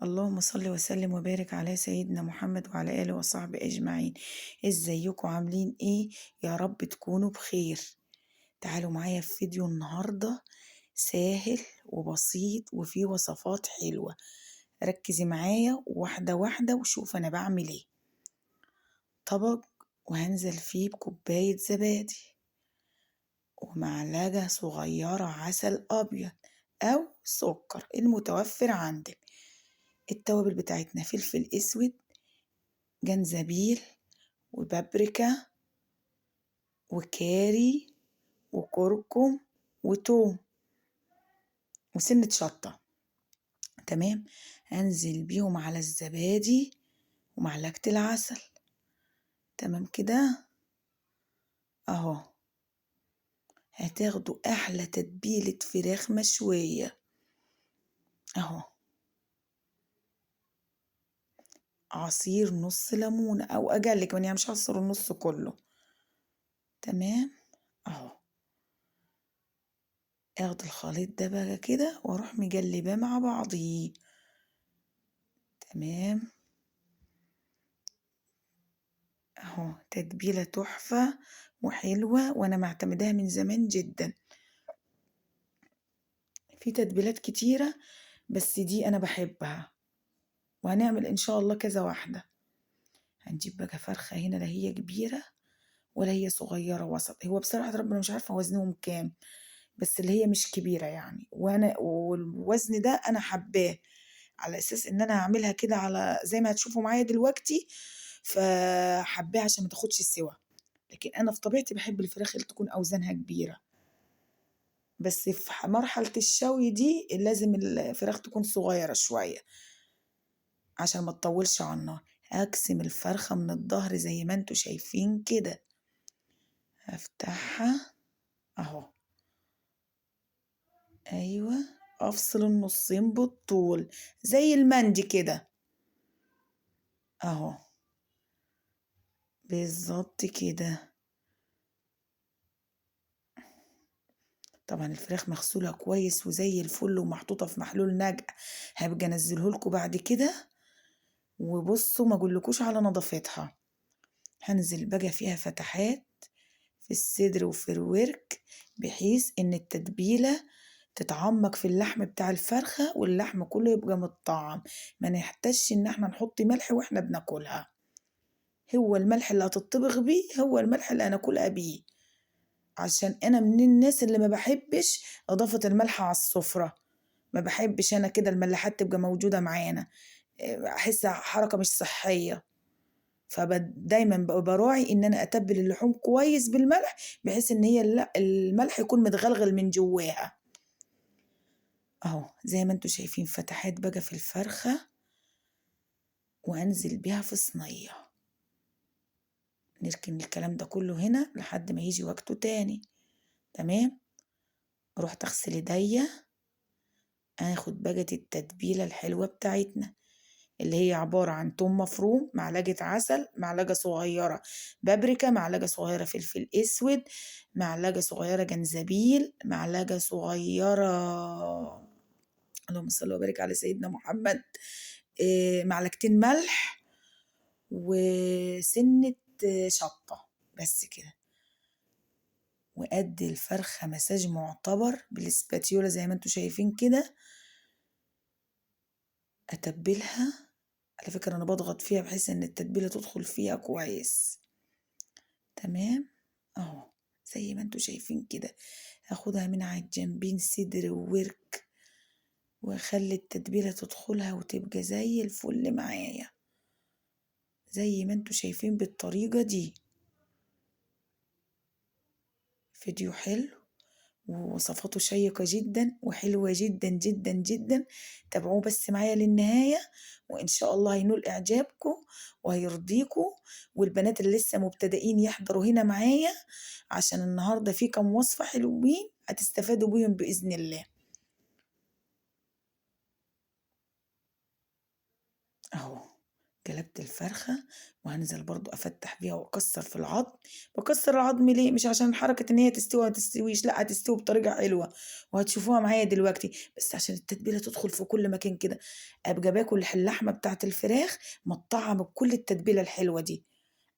اللهم صل وسلم وبارك على سيدنا محمد وعلى آله وصحبه أجمعين. ازيكم عاملين ايه؟ يا رب تكونوا بخير. تعالوا معايا في فيديو النهاردة سهل وبسيط وفيه وصفات حلوة. ركزي معايا واحدة واحدة وشوف انا بعمل ايه. طبق وهنزل فيه بكوباية زبادي ومعلقة صغيرة عسل أبيض أو سكر المتوفر عندك. التوابل بتاعتنا فلفل اسود، جنزبيل، وبابريكا، وكاري، وكركم، وتوم، وسنة شطة. تمام. هنزل بيهم على الزبادي ومعلقة العسل. تمام كده اهو. هتاخدوا احلى تتبيلة فراخ مشوية اهو. عصير نص ليمونة او اقل كمان، يعني مش هعصر النص كله. تمام اهو. اخد الخليط ده بقى كده واروح مجلباه مع بعضيه. تمام اهو. تتبيلة تحفة وحلوة، وانا معتمداها من زمان جدا. في تتبيلات كتيرة بس دي انا بحبها، وهنعمل ان شاء الله كذا واحدة. هنجيب بقى فرخة هنا، لا هي كبيرة ولا هي صغيرة، وسط. هو بصراحة ربنا مش عارفة وزنهم كام، بس اللي هي مش كبيرة يعني. وانا والوزن ده انا حباه على اساس ان انا هعملها كده على زي ما هتشوفوا معايا دلوقتي، فحباها عشان ما تاخدش السوا. لكن انا في طبيعتي بحب الفراخ اللي تكون اوزانها كبيرة، بس في مرحلة الشوي دي لازم الفراخ تكون صغيرة شوية عشان ما تطولش على النار. اقسم الفرخة من الظهر زي ما انتوا شايفين كده، هفتحها اهو. ايوه، افصل النصين بالطول زي المندي كده اهو، بالظبط كده. طبعا الفراخ مغسوله كويس وزي الفل ومحطوطه في محلول نجع، هبقى انزله لكم بعد كده. وبصوا ما اقولكوش على نظافتها. هنزل بقى فيها فتحات في الصدر وفي الورك، بحيث ان التتبيله تتعمق في اللحم بتاع الفرخه واللحم كله يبقى متطعم. ما نحتاجش ان احنا نحط ملح واحنا بناكلها. هو الملح اللي هتطبخ بيه هو الملح اللي هناكلها بيه، عشان انا من الناس اللي ما بحبش اضافه الملح على السفرة. ما بحبش انا كده الملاحات تبقى موجودة معانا، احس حركة مش صحية. فدايما براعي ان انا اتبل اللحوم كويس بالملح، بحيث ان هي الملح يكون متغلغل من جواها اهو. زي ما انتوا شايفين فتحات بقى في الفرخه، وانزل بيها في صينية. نركن الكلام ده كله هنا لحد ما يجي وقته تاني. تمام. رحت اغسل ايديا، اخد بقى التتبيله الحلوة بتاعتنا اللي هي عبارة عن توم مفروم، معلقه عسل، معلقه صغيرة بابريكا، معلقه صغيرة فلفل اسود، معلقه صغيرة جنزبيل، معلقه صغيرة اللهم صل وبارك على سيدنا محمد، معلقتين ملح، وسنة شطه. بس كده. وادي الفرخه مساج معتبر بالسباتيولا زي ما انتوا شايفين كده. اتبلها. على فكرة انا بضغط فيها بحيث ان التتبيله تدخل فيها كويس. تمام اهو زي ما انتوا شايفين كده. اخدها من على الجنبين صدر وورك، واخلي التتبيله تدخلها وتبقى زي الفل معايا زي ما انتوا شايفين بالطريقة دي. فيديو حلو ووصفاته شيقة جدا وحلوة جدا جدا جدا. تابعوه بس معايا للنهاية، وإن شاء الله هينول إعجابكم وهيرضيكم. والبنات اللي لسه مبتدئين يحضروا هنا معايا، عشان النهاردة في كم وصفة حلوين هتستفادوا بيهم بإذن الله. أهو قلبت الفرخة وهنزل برضو افتح فيها واكسر في العظم. بكسر العظم ليه؟ مش عشان حركة ان هي تستوي وما تستويش، لا هتستوي بطريقة حلوة وهتشوفوها معايا دلوقتي، بس عشان التتبيلة تدخل في كل مكان كده. ابقى باكل اللحمة بتاعت الفراخ مطعمة بكل التتبيلة الحلوة دي.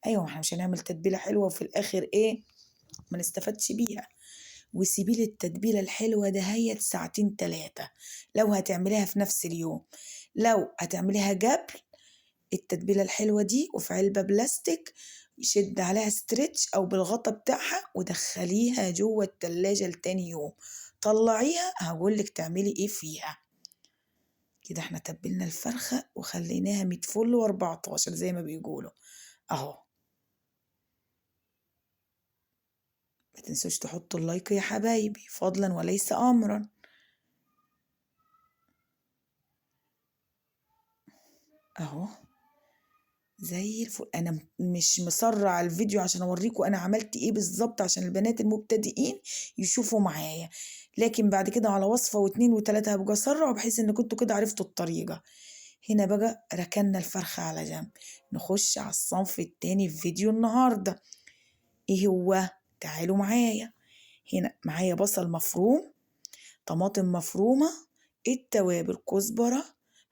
ايوه احنا مش هنعمل تتبيلة حلوة وفي الاخر ايه ما نستفادش بيها. وسيبي التتبيلة الحلوة دهيت ساعتين تلاتة لو هتعمليها في نفس اليوم، لو هتعمليها قبل التتبيلة الحلوة دي وفي علبة بلاستيك يشد عليها stretch او بالغطا بتاعها ودخليها جوه التلاجة لتاني يوم، طلعيها هقولك تعملي ايه فيها. كده احنا تبلنا الفرخة وخليناها 100 فل و14 زي ما بيقولوا اهو. ما تنسوش تحطوا ال like يا حبايبي فضلا وليس امرا. اهو زي الفل. انا مش مسرع الفيديو عشان اوريكم انا عملت ايه بالظبط عشان البنات المبتدئين يشوفوا معايا، لكن بعد كده على وصفة واتنين وتلاتة هبقى اسرع بحيث ان كنتوا كده عرفتوا الطريقة. هنا بقى ركننا الفرخة على جنب، نخش على الصنف التاني في فيديو النهاردة. ايه هو؟ تعالوا معايا. هنا معايا بصل مفروم، طماطم مفرومة، التوابل كزبرة،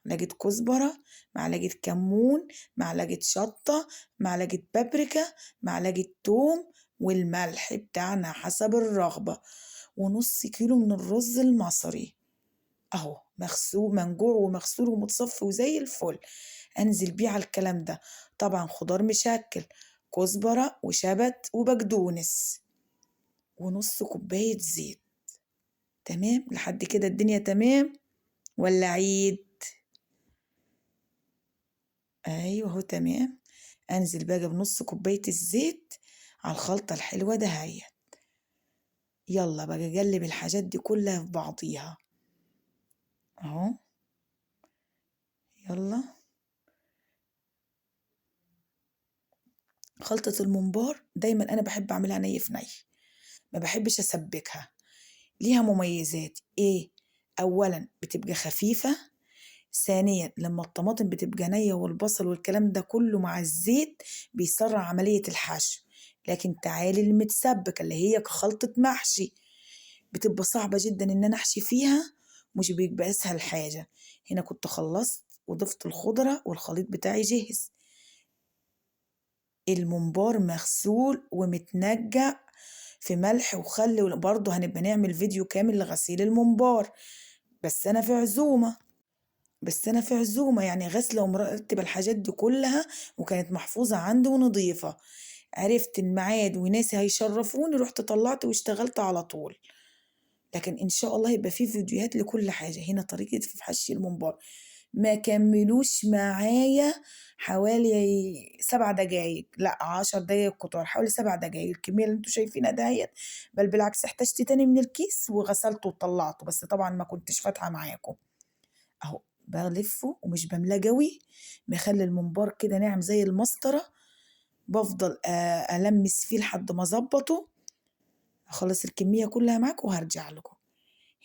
معلقة كزبرة، معلقة كمون، معلقة شطة، معلقة بابريكا، معلقة توم، والملح بتاعنا حسب الرغبة، ونص كيلو من الرز المصري اهو مغسول منجوع ومغسول ومتصفي وزي الفل. انزل بيه على الكلام ده. طبعا خضار مشكل، كزبرة وشبت وبقدونس، ونص كوباية زيت. تمام لحد كده الدنيا تمام ولا عيد؟ ايوه اهو تمام. انزل بقى بنص كوباية الزيت على الخلطة الحلوة دهيت. يلا بقى قلب الحاجات دي كلها في بعضيها اهو. يلا خلطة الممبار دايما انا بحب اعملها ني في ني، ما بحبش اسبكها. ليها مميزات ايه؟ اولا بتبقى خفيفة، ثانيا لما الطماطم بتبقى نية والبصل والكلام ده كله مع الزيت بيسرع عملية الحشو. لكن تعالي المتسبكة اللي هي خلطة محشي بتبقى صعبة جدا ان انا احشي فيها، مش بيبقى اسهل حاجة. هنا كنت خلصت وضفت الخضرة والخليط بتاعي جاهز. الممبار مغسول ومتنجع في ملح وخل، وبرضه هنبقى نعمل فيديو كامل لغسيل الممبار، بس انا في عزومة، بس انا في عزومة يعني غسله ومرتبة الحاجات دي كلها وكانت محفوظة عندي ونظيفه. عرفت الميعاد وناسي هيشرفوني، رحت طلعت واشتغلت على طول. لكن ان شاء الله يبقى في فيديوهات لكل حاجة. هنا طريقه في حشي الممبار ما كملوش معايا حوالي 7 دقايق، لا 10 دقايق كتار، حوالي 7 دقايق الكمية اللي انتوا شايفينها دهيت. بل بالعكس احتجت تاني من الكيس وغسلته وطلعته، بس طبعا ما كنتش فاتحة معاكم. اهو بلفه ومش بملاه قوي، بخلي الممبار كده ناعم زي المسطره، بفضل المس فيه لحد ما اظبطه. اخلص الكمية كلها معاكم وهرجع لكم.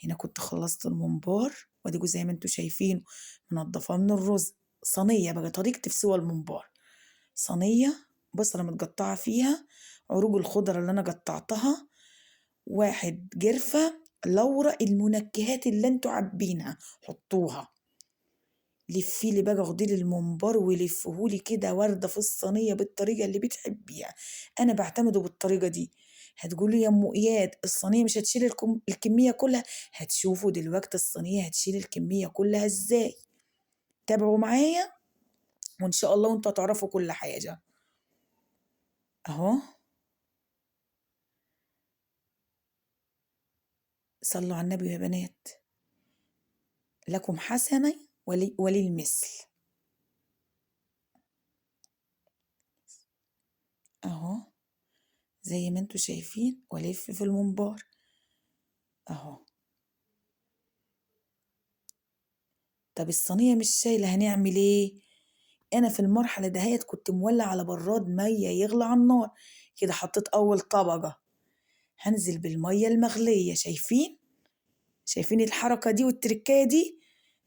هنا كنت خلصت الممبار واديكوا زي ما انتوا شايفين منضفاه من الرز. صينية بقى طريقتي في سوى الممبار، صينية بصله متقطعه فيها عروج الخضرة اللي انا قطعتها، 1 جرفه لورا، المنكهات اللي انتوا عابينها حطوها. لفيلي بقى، خديلي الممبار ولفهولي كده ورده في الصينية بالطريقة اللي بتحبيها. انا بعتمده بالطريقة دي. هتقولي يا ام اياد الصينية مش هتشيل الكمية كلها، هتشوفوا دلوقتي الصينية هتشيل الكمية كلها ازاي. تابعوا معايا وان شاء الله وانتوا هتعرفوا كل حاجة اهو. صلوا على النبي يا بنات، لكم حسنه وللمثل اهو زي ما انتوا شايفين. والف في الممبار اهو. طب الصينية مش شايله هنعمل ايه؟ انا في المرحلة دهيت كنت مولع على براد مية يغلى على النار كده، حطيت اول طبقه، هنزل بالمية المغليه. شايفين؟ شايفين الحركة دي والتركايه دي؟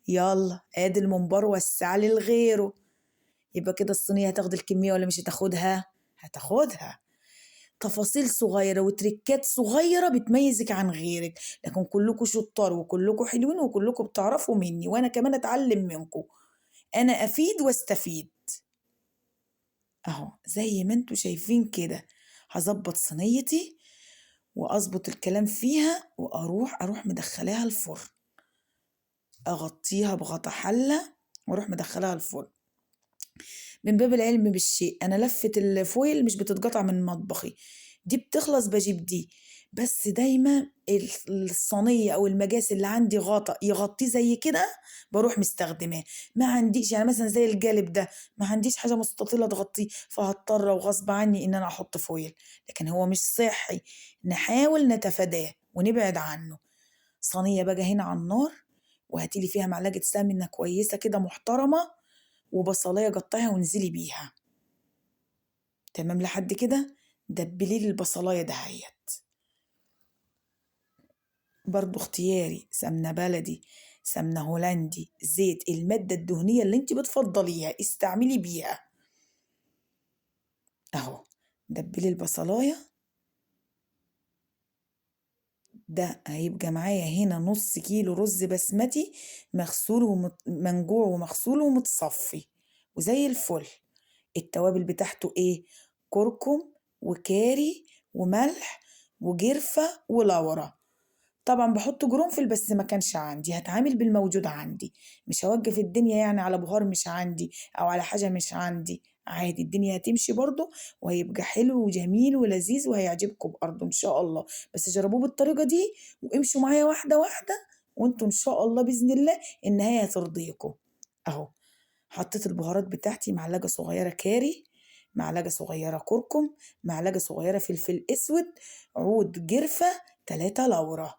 يلا ادي الممبار وسع لي لغيره. يبقى كده الصينية هتاخد الكمية ولا مش هتاخدها؟ هتاخدها. تفاصيل صغيرة وتريكات صغيرة بتميزك عن غيرك، لكن كلكم شطار وكلكم حلوين وكلكم بتعرفوا مني، وانا كمان اتعلم منكم، انا افيد واستفيد. اهو زي ما انتوا شايفين كده هظبط صينيتي واظبط الكلام فيها، واروح مدخلاها الفرن، اغطيها بغطا حلة واروح مدخلاها الفرن. من باب العلم بالشيء، انا لفة الفويل مش بتتقطع من مطبخي، دي بتخلص بجيب دي، بس دايما الصينية او المجاس اللي عندي غطا يغطيه زي كده بروح مستخدماه. ما عنديش يعني مثلا زي الجالب ده ما عنديش حاجة مستطيلة تغطيه، فهضطر وغصب عني ان انا احط فويل، لكن هو مش صحي، نحاول نتفاداه ونبعد عنه. صينية بقى هنا على النار، وهاتيلي فيها معلقة سمنة كويسة كده محترمة، وبصلايه قطعيها وانزلي بيها. تمام لحد كده؟ دبلي لي البصلايه دهيت. برضو اختياري، سمنه بلدي، سمنه هولندي، زيت، المادة الدهنية اللي انت بتفضليها استعملي بيها. اهو دبلي البصلايه. ده هيبقى معايا هنا نص كيلو رز بسمتي مغسول ومنجوع ومغسول ومتصفي وزي الفل. التوابل بتاعته ايه؟ كركم وكاري وملح وجرفة ولورا. طبعا بحط قرنفل بس ما كانش عندي، هتعامل بالموجود عندي، مش هوقف الدنيا يعني على بهار مش عندي او على حاجة مش عندي، عادي الدنيا هتمشي برضو وهيبقى حلو وجميل ولذيذ وهيعجبكم برضو ان شاء الله. بس جربوه بالطريقة دي وامشوا معايا واحدة واحدة، وانتوا ان شاء الله بإذن الله النهاية هترضيكم. اهو حطيت البهارات بتاعتي، معلقة صغيرة كاري، معلقة صغيرة كركم، معلقة صغيرة فلفل اسود، عود جرفة، 3 لورا،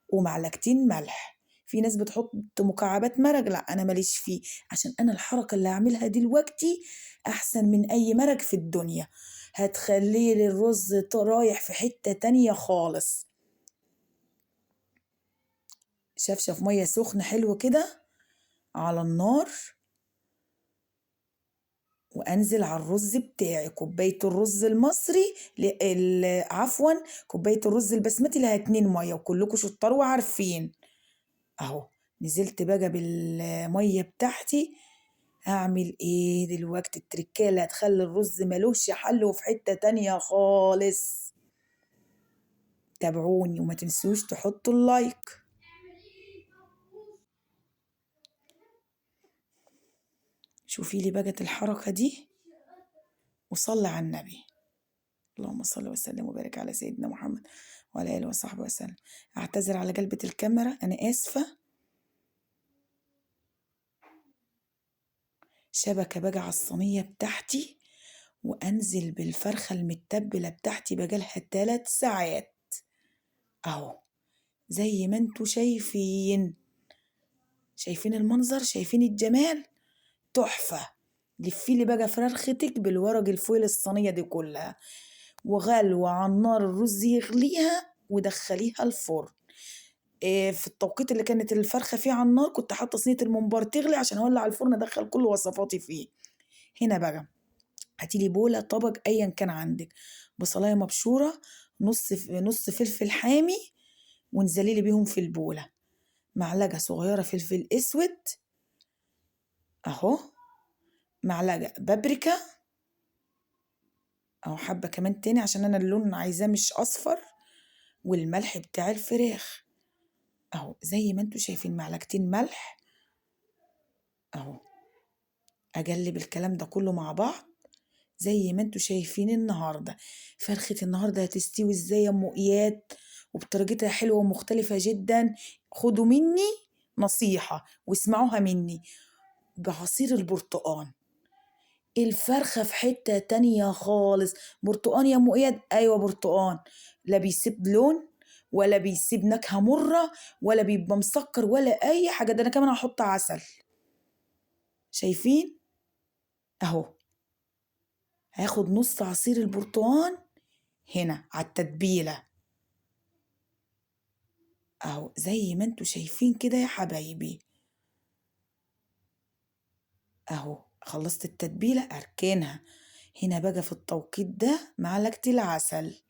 ومعلقتين ملح. في ناس بتحط مكعبات مرق، لا انا ماليش فيه، عشان انا الحركة اللي هعملها دلوقتي احسن من اي مرق في الدنيا، هتخليه للرز رايح في حتة تانية خالص. شفشف مية سخنة حلو كده على النار، وانزل على الرز بتاعي. كوباية الرز المصري عفوا كوباية الرز البسمتي لها 2 مية، وكلكم شطار وعارفين. اهو نزلت بقى بالمية بتاعتي. هعمل ايه دلوقتي؟ التركية اللي هتخلي الرز ملوش حل وفي حتة تانية خالص. تابعوني وما تنسوش تحطوا اللايك. شوفي لي بقى الحركة دي، وصلي على النبي. اللهم صل وسلم وبارك على سيدنا محمد وعلى آله وصحبه وسلم. اعتذر على قلبة الكاميرا، أنا آسفة. شبكة بقى على الصينية بتاعتي، وأنزل بالفرخة المتبلة بتاعتي بقالها 3 ساعات أهو زي ما انتوا شايفين. شايفين المنظر؟ شايفين الجمال؟ تحفة. لفيلي بقى فرختك بالورق الفويل الصينية دي كلها، وغلوة على النار الرز يغليها، ودخليها الفرن. في التوقيت اللي كانت الفرخة فيه على النار كنت حاطة صينية الممبار تغلي عشان اولع الفرن ادخل كل وصفاتي فيه. هنا بقى هاتيلي بولة، طبق، ايا كان عندك، بصلاية مبشورة، نص فلفل حامي، وانزلي لي بيهم في البولة، معلقة صغيرة فلفل اسود اهو، معلقة بابريكا اهو، حبة كمان تاني عشان انا اللون عايزاه مش اصفر، والملح بتاع الفراخ اهو زي ما انتوا شايفين، معلقتين ملح اهو. اقلب الكلام ده كله مع بعض زي ما انتوا شايفين. النهارده فرخة النهارده هتستوي ازاي يا ام اياد، وبطريقتها حلوة ومختلفة جدا. خدوا مني نصيحة واسمعوها مني، بعصير البرتقان الفرخة في حتة تانية خالص. برتقان يا ام اياد؟ ايوه برتقان، لا بيسيب لون ولا بيسيب نكهة مرة ولا بيبقى مسكر ولا اي حاجة. ده انا كمان هحط عسل، شايفين اهو. هاخد نص عصير البرتقان هنا على التتبيلة اهو زي ما انتوا شايفين كده يا حبايبي اهو خلصت التتبيلة اركنها. هنا بقى في التوقيت ده معلقة العسل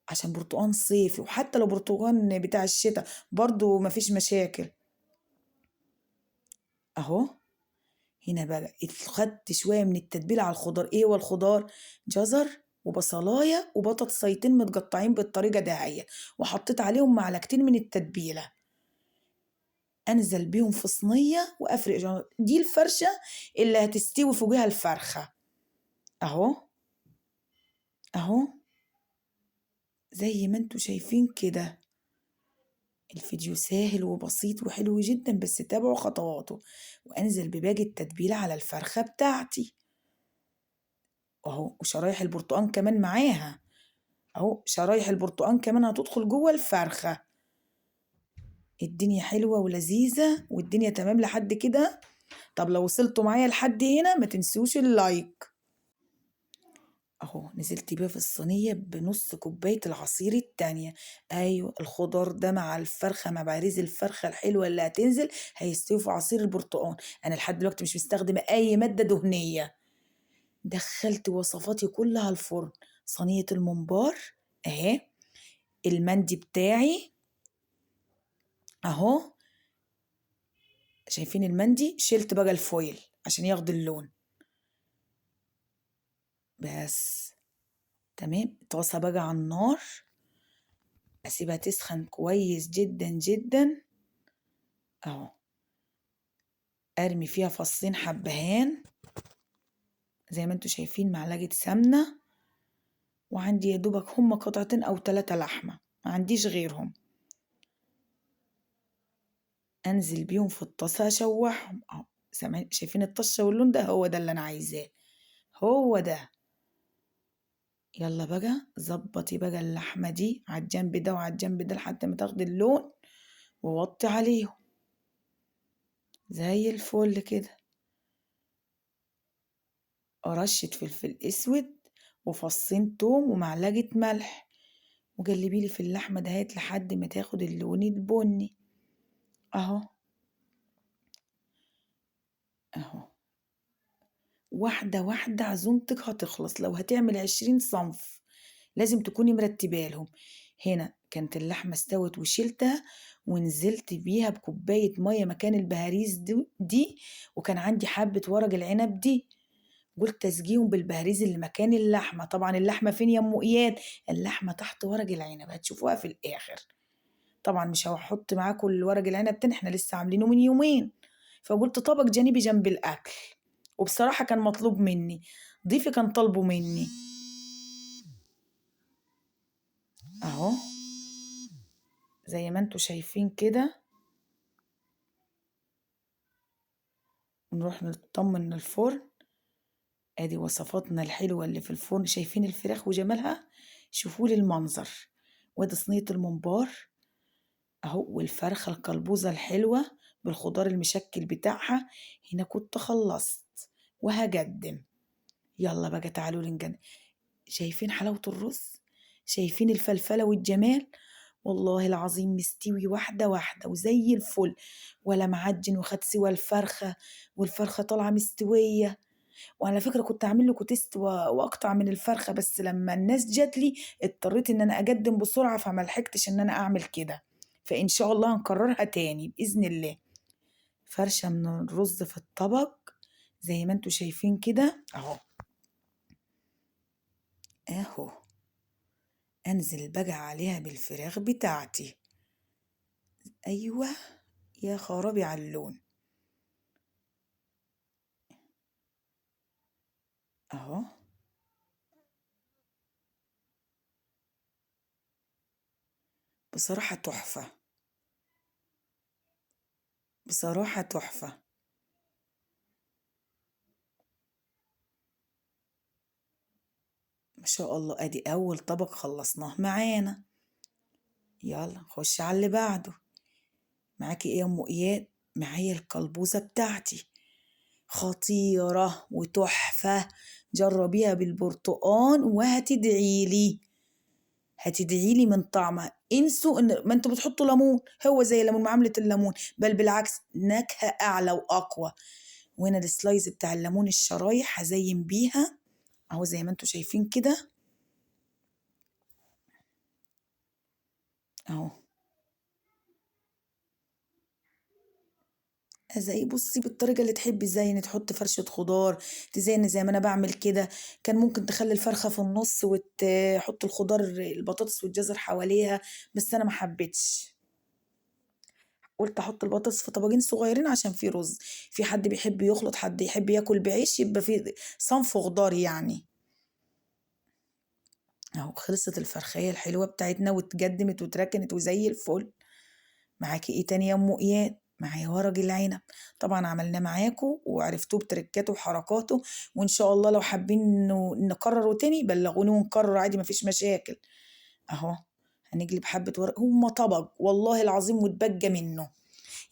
عشان برتقان صيفي، وحتى لو برتقان بتاع الشتاء برضو مفيش مشاكل. اهو هنا بقى خدت شوية من التتبيلة على الخضار. ايه هو الخضار؟ جزر وبصلاية وبطاطسيتين متقطعين بالطريقة دهية، وحطيت عليهم معلقتين من التتبيلة. انزل بيهم في صينية وافرق. دي الفرشة اللي هتستوي فوقها الفرخة. اهو اهو زي ما انتوا شايفين كده. الفيديو سهل وبسيط وحلو جدا، بس تابعوا خطواته. وانزل بباقي التتبيلة على الفرخة بتاعتي اهو، وشرايح البرتقان كمان معاها اهو. شرايح البرتقان كمان هتدخل جوه الفرخة. الدنيا حلوة ولذيذة والدنيا تمام لحد كده. طب لو وصلتوا معايا لحد هنا ما تنسوش اللايك. اهو نزلت بيها في الصينية بنص كوباية العصير التانية. ايوه الخضار ده مع الفرخة، مع باريز الفرخة الحلوة اللي هتنزل، هيستوي في عصير البرتقان. انا لحد دلوقتي مش مستخدمة اي مادة دهنية. دخلت وصفاتي كلها الفرن. صينية الممبار اهي، المندي بتاعي اهو، شايفين المندي؟ شلت بقى الفويل عشان ياخد اللون بس. تمام. طاسة بقى على النار، اسيبها تسخن كويس جدا جدا اهو. ارمي فيها فصين حبهان زي ما انتوا شايفين، معلقة سمنة، وعندي يا دوبك هما قطعتين او 3 لحمة، ما عنديش غيرهم. انزل بيهم في الطاسة اشوحهم اهو. شايفين الطشة واللون ده؟ هو ده اللي انا عايزاه، هو ده. يلا بقى ظبطي بقى اللحمة دي على الجنب ده وعلى الجنب ده لحد ما تاخدي اللون، ووطي عليهم زي الفل كده. رشة فلفل اسود وفصين توم ومعلقة ملح، وقلبي لي في اللحمة دهيت لحد ما تاخد اللون البني اهو اهو. واحدة واحدة عزومتك هتخلص. لو هتعمل 20 صنف لازم تكوني مرتبه لهم. هنا كانت اللحمة استوت وشلتها ونزلت بيها بكوباية مية مكان البهاريز دي، وكان عندي حبة ورق العنب دي، قلت اسقيهم بالبهاريز اللي مكان اللحمة. طبعا اللحمة فين يا ام اياد؟ اللحمة تحت ورق العنب، هتشوفوها في الآخر. طبعا مش هحط معاكم الورق العنب تاني، احنا لسه عاملينه من يومين، فقلت طبق جانبي جنب الأكل. وبصراحة كان مطلوب مني، ضيفي كان طالبه مني اهو زي ما انتوا شايفين كده. نروح نطمن الفرن. ادي وصفاتنا الحلوة اللي في الفرن. شايفين الفراخ وجمالها؟ شوفوا لي المنظر. وادي صينية الممبار اهو، والفرخة الكلبوزة الحلوة بالخضار المشكل بتاعها. هنا كنت خلصت وهقدم. يلا بقى تعالوا لي نقدم. شايفين حلاوة الرز؟ شايفين الفلفلة والجمال؟ والله العظيم مستوي واحدة واحدة وزي الفل، ولا معجن وخد سوى الفرخة، والفرخة طالعة مستوية. وعلى فكرة كنت أعمل لكم تيست وأقطع من الفرخة، بس لما الناس جات لي اضطريت إن أنا أقدم بسرعة، فما لحقتش إن أنا أعمل كده. فإن شاء الله هنكررها تاني بإذن الله. فرشة من الرز في الطبق زي ما انتوا شايفين كده اهو اهو. انزل بقى عليها بالفراخ بتاعتي. ايوه يا خرابي على اللون اهو. بصراحة تحفة، بصراحة تحفة. ما شاء الله. ادي اول طبق خلصناه معانا. يلا نخش على اللي بعده. معاكي ايه يا ام اياد؟ معايا الكلبوزة بتاعتي، خطيرة وتحفة، جربيها بالبرتقان وهتدعيلي، هتدعيلي من طعمها. انسوا ان ما انتوا بتحطوا ليمون، هو زي الليمون، معاملة الليمون، بل بالعكس نكهة اعلى واقوى. وهنا ال slice بتاع الليمون الشرايح هزين بيها اهو زي ما انتوا شايفين كده اهو. زي بصي بالطريقة اللي تحبي، زين تحط فرشه خضار، تزين زي ما انا بعمل كده. كان ممكن تخلي الفرخه في النص وتحط الخضار البطاطس والجزر حواليها، بس انا ما حبيتش، قلت احط البطاطس في طبقين صغيرين عشان في رز، في حد بيحب يخلط، حد يحب ياكل بعيش، يبقى في صنف خضار يعني. اهو خلصت الفرخيه الحلوة بتاعتنا واتقدمت واتركنت وزي الفل. معاكي ايه تاني يا ام اياد؟ معايا ورق العنب، طبعا عملناه معاكم وعرفتوه بتركاته وحركاته، وان شاء الله لو حابين انه نكرره تاني بلغوني ونكرر عادي مفيش مشاكل. اهو هنجلب حبه ورق، هما طبق والله العظيم واتبجى منه،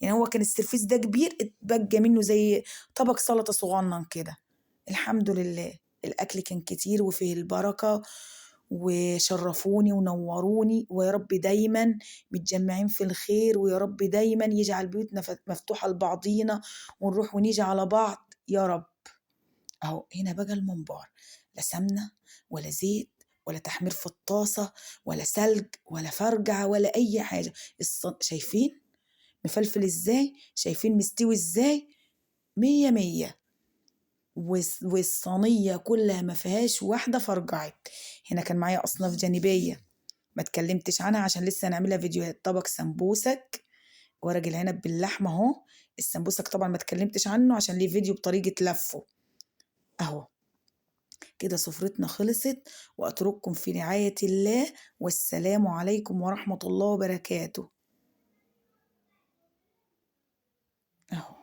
يعني هو كان السرفيس ده كبير اتبجى منه زي طبق سلطة صغنن كده. الحمد لله الاكل كان كتير وفيه البركة، وشرفوني ونوروني، ويا رب دايما متجمعين في الخير، ويا رب دايما يجعل بيوتنا مفتوحة لبعضينا ونروح ونيجي على بعض يا رب. اهو هنا بقى الممبار، لا سمنة ولا زيت ولا تحمير في الطاسة ولا سلج ولا فرجعة ولا أي حاجة. شايفين مفلفل ازاي؟ شايفين مستوي ازاي؟ مية مية. والصينية كلها ما فيهاش واحدة فرجعت. هنا كان معايا أصناف جانبية ما اتكلمتش عنها عشان لسه هنعملها فيديوهات. طبق سمبوسك، ورق العنب باللحمة اهو. السمبوسك طبعا ما اتكلمتش عنه عشان ليه فيديو بطريقة لفه اهو. كده سفرتنا خلصت، وأترككم في رعاية الله، والسلام عليكم ورحمة الله وبركاته. اهو.